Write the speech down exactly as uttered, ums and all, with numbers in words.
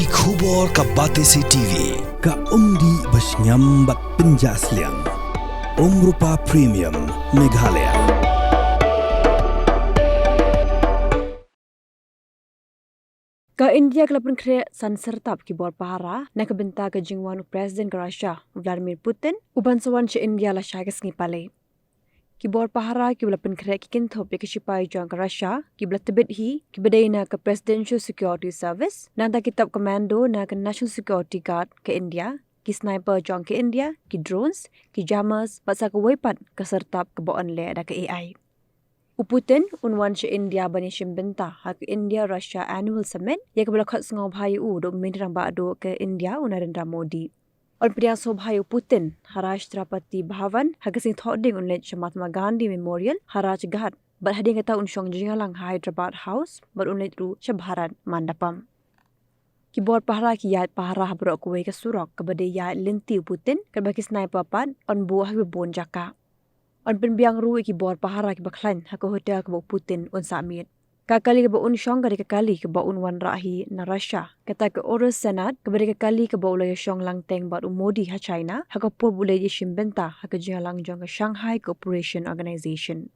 Ki khubor ka Batesi T V, ka umdih ba shngiam bad pynjah sliang. Umrupa Premium, Meghalaya. Ka India ka la pynkhreh san syrtap ki bor pahara na ka bynta ka jingwan u President ka Russia, Vladimir Putin, u ban sa wan sha India lashai ka sngi Palei. Ki bor pahara kiba la pynkhreh ki kynthup ïa ki shipai jong ka Russia kiba la tbit hi, kiba dei na ka Presidential Security Service, nangta ki top commando na ka National Security Guard ka India, ki sniper jong ka India, ki drones, ki jammers, bad sa kawei pat ka syrtap kaba yn leh da ka A I. U Putin un wan sha India ban ïashim bynta ha ka India Russia Annual Summit, ïa kaba la khot sngewbha ïa u da u Myntri Rangbah Duh ka India, u Narendra Modi. Yn pdiang sngewbha ïa u Putin ha Rashtrapati Bhavan, ha ka sngi Thohdieng un leit sha Mahatma Gandhi Memorial ha Rajghat, bad hadien kata un shong jingïalang ha Hyderabad House, bad un leit ruh sha Bharat Mandapam. Ki bor pahara ki ïaid pahara ha baroh kawei ka surok kaba dei ïaid lynti u Putin, katba ki sniper pat yn buh ha kiba bun jaka. Yn pynbiang ruh ïa ki bor pahara kiba khlaiñ ha ka hotel kaba u Putin un sah miet. Ka kali kaba un shong ka dei ka kali kaba un wanrah hi na Russia, kata ka Urus Senat, kaba dei ka kali kaba u la ïashong langteng bad u Modi ha China ha ka por ba u leit ïashim bynta ha ka jingïalang jong ka Shanghai Cooperation Organization.